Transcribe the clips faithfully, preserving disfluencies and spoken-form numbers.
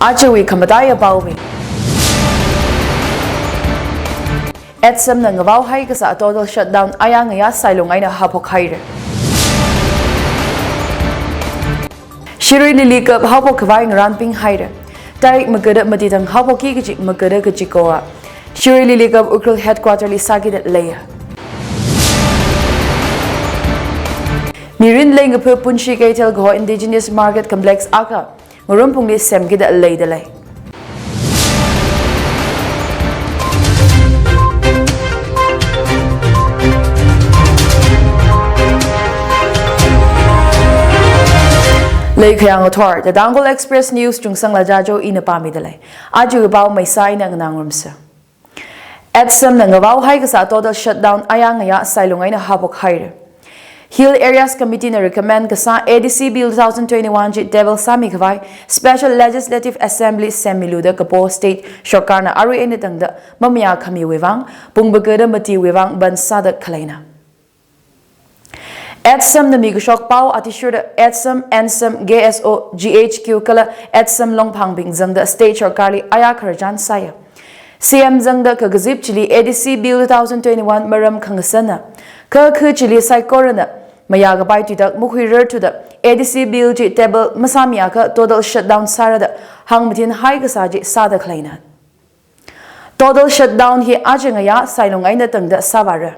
Ajawui khamataiya paobing. ATSUM na ngavao haikasā total shutdown aya ngayā sailung eina haophok haira. Shirui Lily Cup haophok khavai ngarānping haira. Tarik magada mati thang haophokki kaji magada kachikoa Shirui Lily Cup Ukhrul headquarter li sākida leiya. Mirin Leingaphā Punshi Keithel Kaho Indigenous Market Complex akha Ngurumphungli semkida leida lei. Leikhayang athor, The Tangkhul Express News, Chungsangla Jajo ina pāmida lei. Ajawui pao maisā eina nganā ngarumsa. ATSUM na ngavao haikasā total shutdown aya ngayā sailung eina haophok haira. Hill Areas Committee na recommend kasā A D C Bill two thousand twenty-one chi table sāmi khavai Special Legislative Assembly semmilu da kapo state sarkarna arui eina tangda mamayā khamiwui vang, pung magada matiwui vang bandh sāda khaleina. ATSUM na mikashok pao athishurda ATSUM, ANSAM, K S O, G H Q kala ATSUM Longphangbing zangda state sarkarli aya khararchan sāya. C M zangda kakazip chili A D C Bill two thousand twenty-one maram khangasāna. Kha khu chili saikorana mayā kapai tuitak makhuirar thuda A D C Bill chi table masāmiakha total shutdown sāra da hāngmathin haikasā chi sāda khaleina. Total shutdown hi aja ngayā sailung eina tangda sāvāra.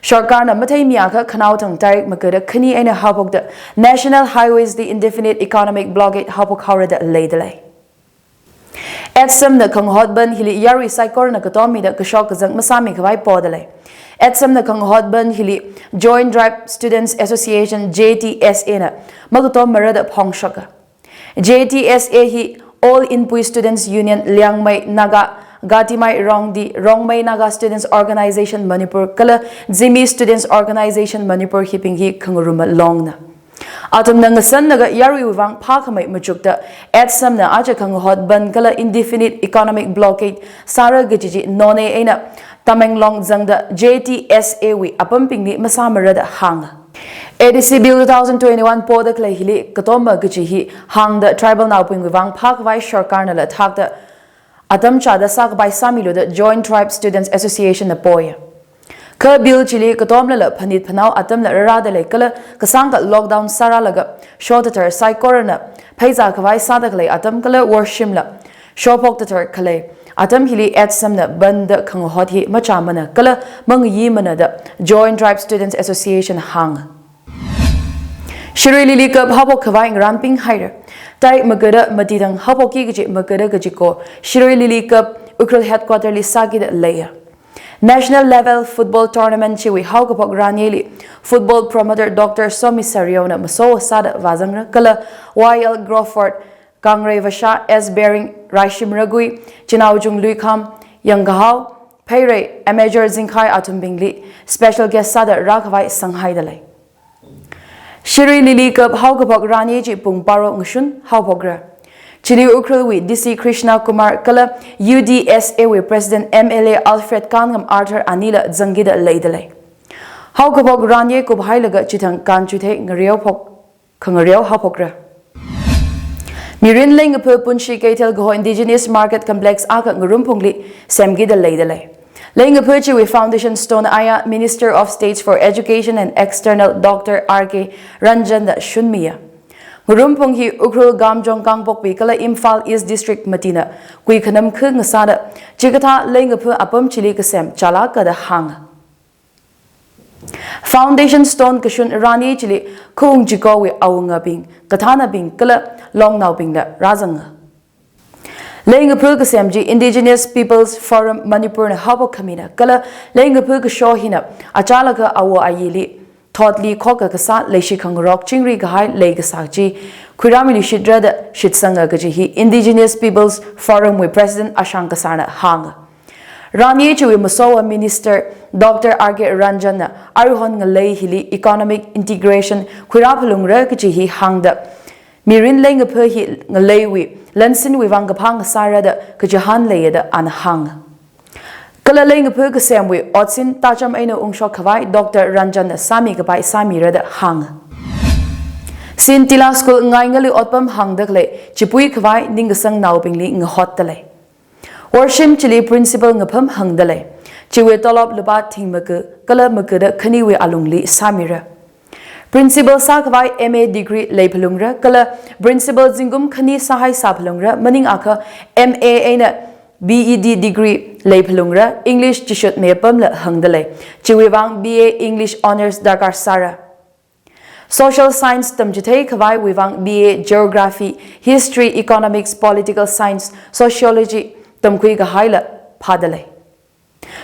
Sarkarna matheimiakha khanaothang tarik magada khani eina haophokda National Highways li indefinite economic blockade haophok haora da leida lei. ATSUM na khangahot bandh hili yarui saikorana katommida kashok kazang masāmi khavai poda lei. ATSUM na khangahot bandh hili Joint Tribe Students Association, J T S A na makatommara da phongshoka. J T S A hi All Inpui Students Union Liangmai Naga, Gatimai Rongdi, Rongmei Naga Students Organization Manipur kala Zimi Students Organization Manipur hibing hi khangaruma longna. Athumna ngasanlaga yaruiwui vang phākhamei machukta ATSUM na aja khangahot bandh kala indefinite economic blockade sāra kaji chi Noney eina Tamenglong zangda J T S A wui apambingli masāmara da hānga. A D C Bill two thousand twenty-one poda khalei hili katomma kaji hi hāngda tribal naobingwui vang phākhavai sarkarnala thakta atam chāda sākapai sāmilu da Joint Tribe Students Association na poya. Kha bill chili katomlala phanit phanao atamla rārāda lei kala kasāngkha lockdown sārālaga shotathar saikorana pheiza khavai sāda khalei atam kala worshimla shophok tathar khalei atam hili ATSUM na bandh da khangahot hi machāmana kala mangayimana da Joint Tribe Students Association hānga. Shirui Lily Cup haophok khavai ngarānping haira. Tarik magada mati thang haophokki kaji magada kachiko Shirui Lily Cup Ukhrul headquarter li sākida leiya. National level football tournament chiwui haokaphok ranyeli football promoter Doctor Somi Sariona maso sāda vāzangra kala Y L Crawford, Kangrei Vasha, S Bering, Raishim Ragui, Chinaojung Luikham, Yangkahao, Pheirei, Amateur Zingkhai athumbingli special guest sāda rākhavai sanghaida lei. Shirui Lily Cup haokaphok rani chi pung baro ngashun haophokra. Chili Ukhrulwui D C Krishna Kumar kala U D S A wui President M L A Alfred Kanngam Arthur anila zangkida leida lei. Haokaphok rani kuphailaga chithang kanchuthei ngareo phok khangareo haophokra. Mirin Leingaphā Punshi Keithel Kaho Indigenous Market Complex akha Ngurumphungli semkida leida lei. Leingaphā chiwui foundation stone aya Minister of State for Education and External Doctor R K Ranjan da shunmiya. Ngurumphung hi Ukhrul, Kamjong, Kangpokpi kala Imphal East District matina kui khanam khu ngasāda chikathā leingaphā apam chili kasem chālāka da hānga. Foundation stone kashun rani chili khaung chikowui awungabing, kathānabing kala longnaobingla rāzanga. Leingaphā kasem chi Indigenous Peoples Forum Manipur na haophok khamina kala leingaphā kasho hina achālakha awo ayili thotli khokkha kasā leishi khangarok chingri kahai leikasā chi khuirāmiluishitra da shitsanga kaji hi Indigenous Peoples Forum wui President Ashang Kasarna hānga. Rani chiwui masowa Minister Doctor R K Ranjan na aruihon ngalei hili economic integration khuirā phalungra kaji hi hāngda, mirin leingaphā hi ngaleiwui lansinwui vang kaphā ngasāra da kachihān leiya da ana hānga. Kala leingaphā kasemwui otsin tacham eina ungshok khavai Doctor Ranjan na sāmi kapai sāmira da hānga. Sintila School ngaingali otpam hāngda khalei chipui khavai ningkasang naobingli ngahotda lei. Worshim chili principal ngapham hāngda lei. Chiwui tolop lupā thing maku kala makuda khaniwui alungli sāmira. Principal sākhavai M A degree leiphalungra kala principal zingkum khani sāhai sāphalungra, maningakha M A eina B E D degree leiphalungra, English chishutmi apamla hāngda lei. Chiwui vang B A English Honours darkar sāra. Social Science tamchithei khavaiwui vang B A Geography, History, Economics, Political Science, Sociology tamkhui kahaila phāda lei.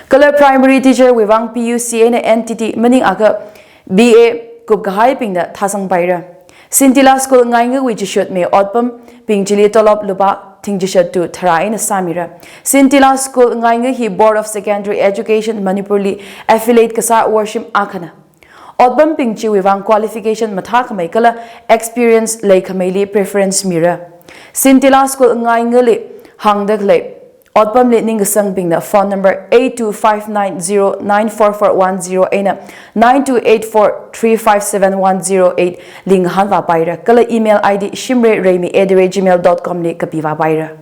Kala primary teacher wui vang P U C eina N T T maningakha B A kupkahaibingna thāsangpaira. Sintila School ngaingawui chishutmi otpambing chili tolop lupā thing chishat tu tharā eina sāmira. Sintila School ngainga hi Board of Secondary Education Manipur li affiliate kasā worshim akhana. Otpambing chiwui vang qualification mathākhamei kala experience leikhameili preference mira. Sintila School ngaingali hāngda khalei otpamli ningkasangbingna phone number eight two five nine zero nine four four one zero eina nine two eight four three five seven one zero eight li ngahānvāpaira kala email I D shimrereimi at the rate gmail dot com li kapivāpaira.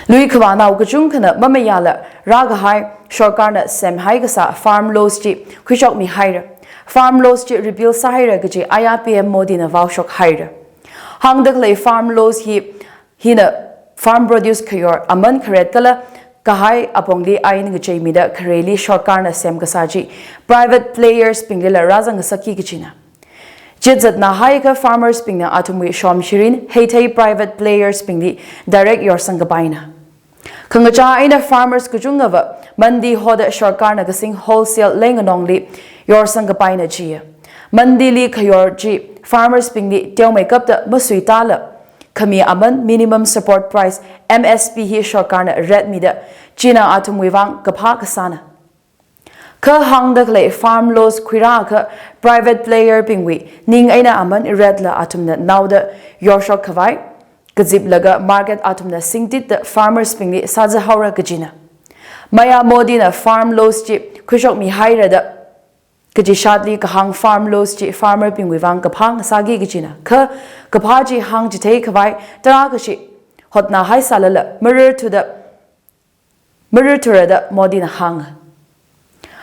Lui khavānao kachungkhana mamayāla rākahai sorkarna semhai kasā farm laws chi khuishokmihaira. Farm laws chi repeal sāhaira kaji aya P M Modi na vaoshokhaira. Hāngda khalei farm laws hi, hina farm produce khayor aman kharet kala kahai apongli ain ngacheimida khareli sorkarna semkasā chi private players binglila rāzangngasakki kajina. Chitzatnāhaikha farmers bingna athumwui shomshirin heithei private players bingli direct yorsangkapaina. Khangachā eina farmers kachungava mandi hoda sorkarna kasing wholesale leinganongli yorsangkapaina jiya. Mandili khayor chi farmers bingli teomeikapta masuitāla khami aman minimum support price, M S P, hi sorkarna ratmida china athumwui vang kaphā kasāna. Kha hāngda khalei farm laws khuirākha private player bingwui ning eina aman ratla athumna naoda yorshok khavai kaziplaga market athumna singtitda farmers bingli sāzahaora kajina. Mayā Modi na farm laws chi khuishokmihaira da kajishatli kahāng farm laws chi farmer bingwui vang kaphā ngasāki kajina. Kha kaphā chi hāngchithei khavai tarākhashi hotnāhai sālala marar thuda marar thura da Modi na hānga.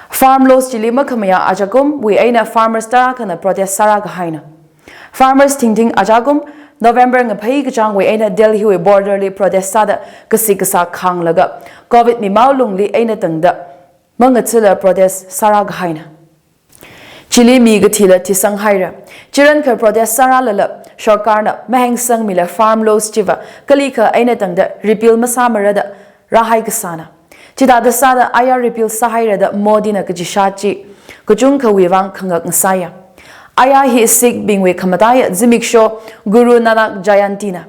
Farm laws chili makhamayā ajakumwui eina farmers tarākhana protest sārākahaina. Farmers thingthing ajakum November ngaphei kachāngwui eina Delhi wui border li protest sāda kasik kasā khānglaga covid mimao lungli eina tangda mangathila protest sārākahaina. Chili mi kathila thisanghaira. Chirankha protest sārālala sorkarna mahengsangmila farm laws chiva kalikha eina tangda repeal masāmara da rāhai kasāna. Chithāda sāda aya repeal sāhaira da Modi na kajishat chi kachungkhawui vang khangak ngasāya. Aya hi Sikh bingwui khamataiya zimiksho Guru Nanak Jayanti na.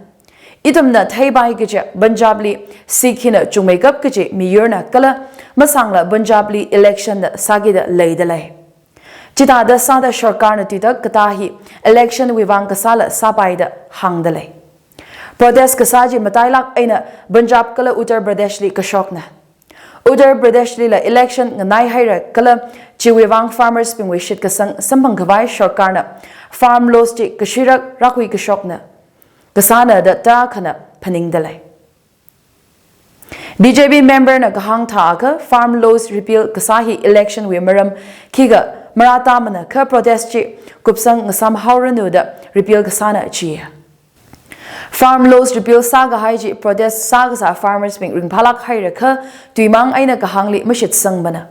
Ithumna theipai kaja Punjab li Sikh hina chungmeikap kaji miyurna kala masāngla Punjab li election na sākida leida lei. Chithāda sāda sorkarna tuitak katā hi election wui vang kasāla sāpaida hāngda lei. Protest kasā chi matailāk eina Punjab kala Uttar Pradesh li kashokna. Uttar Pradesh lila election nganaihaira kala chiwui vang farmers bingwui shitkasang samphang khavai sorkarna farm laws chi kashirak rākhui kashokna kasāna da tarākhana phaningda lei. B J P member na kahāng thākha farm laws repeal kasā hi election wui maram khikha marātāmana kha protest chi kupsang ngasāmhaoranu da repeal kasāna chiya. Farm laws repeal sākahai chi protest sākasā farmers bing ringphālāk haira kha tuimang eina kahāngli mashitsangmana.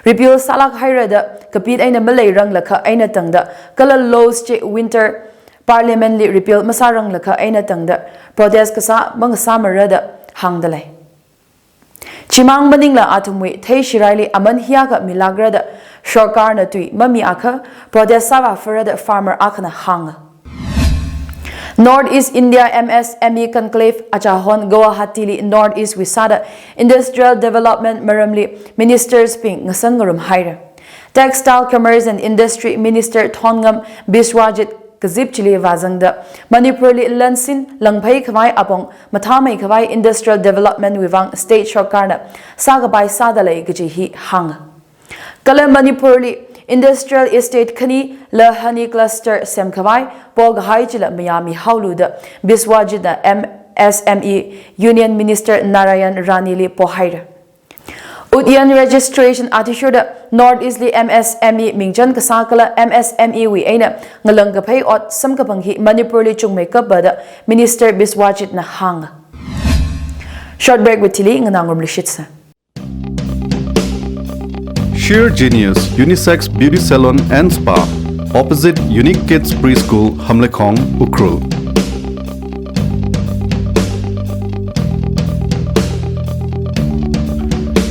Repeal sālāk haira da kapit eina maleiranglakha eina tangda kala laws chi winter parliament li repeal masāranglakha eina tangda protest kasā mangasāmara da hāngda lei. Chimang maningla athumwui theishiraili aman hiyākha milākra da sorkarna tui mamiakha protest sāvāphara da farmer akhana hānga. North East India M S M E Conclave achahon Guwahati li North East wui sāda industrial development maramli ministers bing ngasan ngarumhaira. Textile, Commerce and Industry Minister Thongam Biswajit kazip chili vāzangda Manipur li lansin langphei khavai apong mathāmei khavai industrial development wui vang state sorkarna sākapai sāda lei kaji hi hānga. Kala Manipur li Industrial Estate khani la honey cluster semkhavai pokahai chila mayāmihaolu da Biswajitna M S M E Union Minister Narayan Raneli pohaira. Uddiyaan registration athishurda North East li M S M E mingchan kasā kala M S M E wui eina ngalang kaphei ot samkaphang hi Manipur li chungmeikappa da Minister Biswajitna hānga. Short break wui thili nganā ngarumluishitsa. Sheer Genius Unisex Beauty Salon and Spa, opposite Unique Kids Preschool, Hamleikhong, Ukhrul.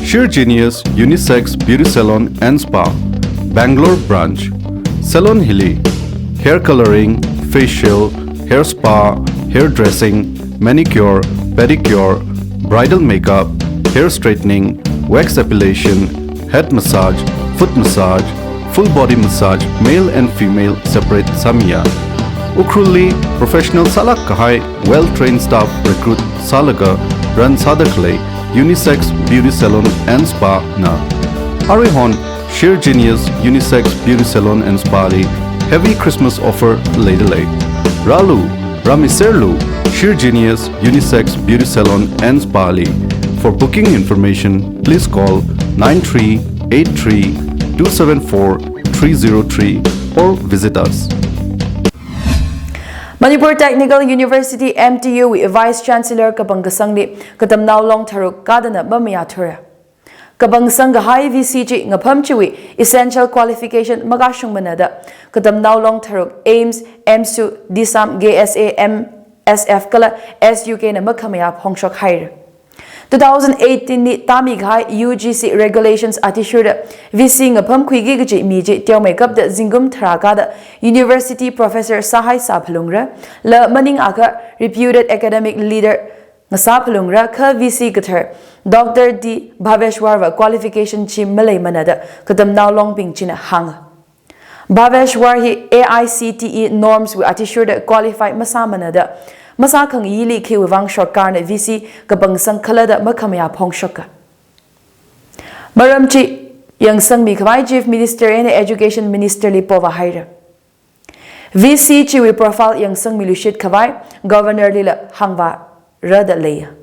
Sheer Genius Unisex Beauty Salon and Spa, Bangalore Branch. Salon hili hair coloring, facial, hair spa, hair dressing, manicure, pedicure, bridal makeup, hair straightening, wax epilation, head massage, foot massage, full body massage, male and female separate sāmiya. Ukhrulli professional sālāk kahai, well trained staff recruit sālaga run sāda khalei Unisex Beauty Salon and Spa na. Aruihon Sheer Genius Unisex Beauty Salon and Spa li heavy Christmas offer leidalei. Rālu, rāmiserlu, Sheer Genius Unisex Beauty Salon and Spa li. For booking information, please call nine three eight three two seven four three zero three or visit us. Manipur Technical University, M T U wui Vice Chancellor kapangkasangli katamnao long tharuk kadana mamayāthura. Kapangsang kahai V C chi ngapham chiwui essential qualification makashungmana da katamnao long tharuk AIIMS, AMSU, DISAM, K S A, M S F kala S U K na makhamayā phongshok haira. Two thousand eighteen li tāmi kahai U G C regulations athishurda V C ngapham khuiki kaji mi chi teomeikapta zingkum tharā kada university professor sāhai sāphalungra, la maningakha reputed academic leader ngasāphalungra kha V C kathar Doctor D Bhaveshwar va qualification chi maleimana da katamnao longbing china hānga. Bhaveshwar hi A I C T E norms wui athishurda qualify masāmana da, masākhangayi li khiwui vang sorkarna V C kapangsang khala da makhamayā phongshoka. Maram chi yangsangmi khavai Chief Minister eina Education Minister li povāhaira. V C chiwui profile yangsangmiluishit khavai Governor lila hāngvāra da leiya.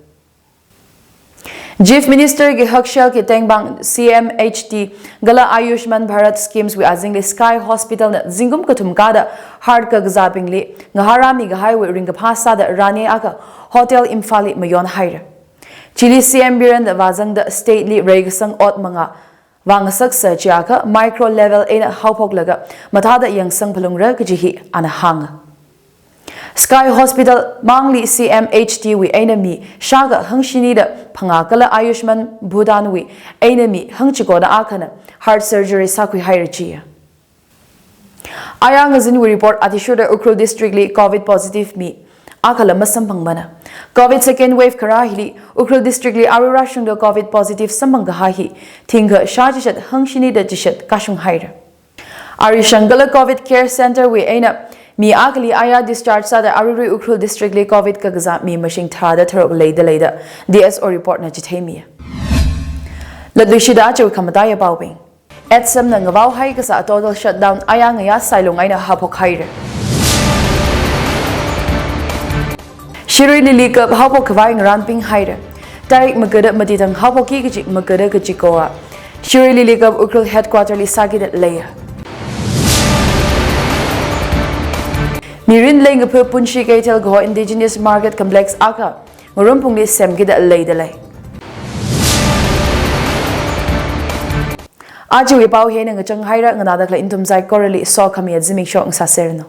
Chief Minister ki hakshel ki tengpang C M H T kala Ayushman Bharat schemes wui azingli Sky Hospital na zingkum kathum kada heart kakazābingli ngahārāmi kahaiwui ringkaphā sāda rani akha Hotel Imphal li mayon haira. Chili C M Biren vāzangda state li reikasang ot mangā vāngasaksa chiakha micro level eina haophoklaga mathāda yangsangphalungra kaji hi ana hānga. Sky Hospital mangli C M H T wui eina mi shākha hangshinida phangā kala Ayushman Bhutan wui eina mi hangchikona akhana heart surgery sākhuihaira chiya. Aya ngazinwui report athishurda Ukhrul District li COVID positive mi akhala masamphangmana. COVID second wave kharā hili Ukhrul District li arui rāshungda COVID positive samphang kahai hi thingkha shā chishat hangshinida chishat kashunghaira. Arishang kala COVID Care Center wui eina mi akhali aya discharge sāda aruirui Ukhrul District li COVID kakazā mi mashing tharāda tharuk leida leida D S O report na chitheimiya. Latluishida aja khamataiya paobing. Assam na ngavaohai kasā total shutdown aya ngayā sailung eina haophok haira. Shirui Lily Cup haophok khavai ngarānping haira. Tarik magada matithang haophokki kaji magada kachikowa Shirui Lily Cup Ukhrul headquarter li sākida leiya. Mirin leingaphā Punshi Keithel kaho Indigenous Market Complex akha ngarumpungli semkida leida lei. Ajawui pao hina ngachang haira, nganāda khalei nathum saikorali sokhami zimiksho ngasāserranu.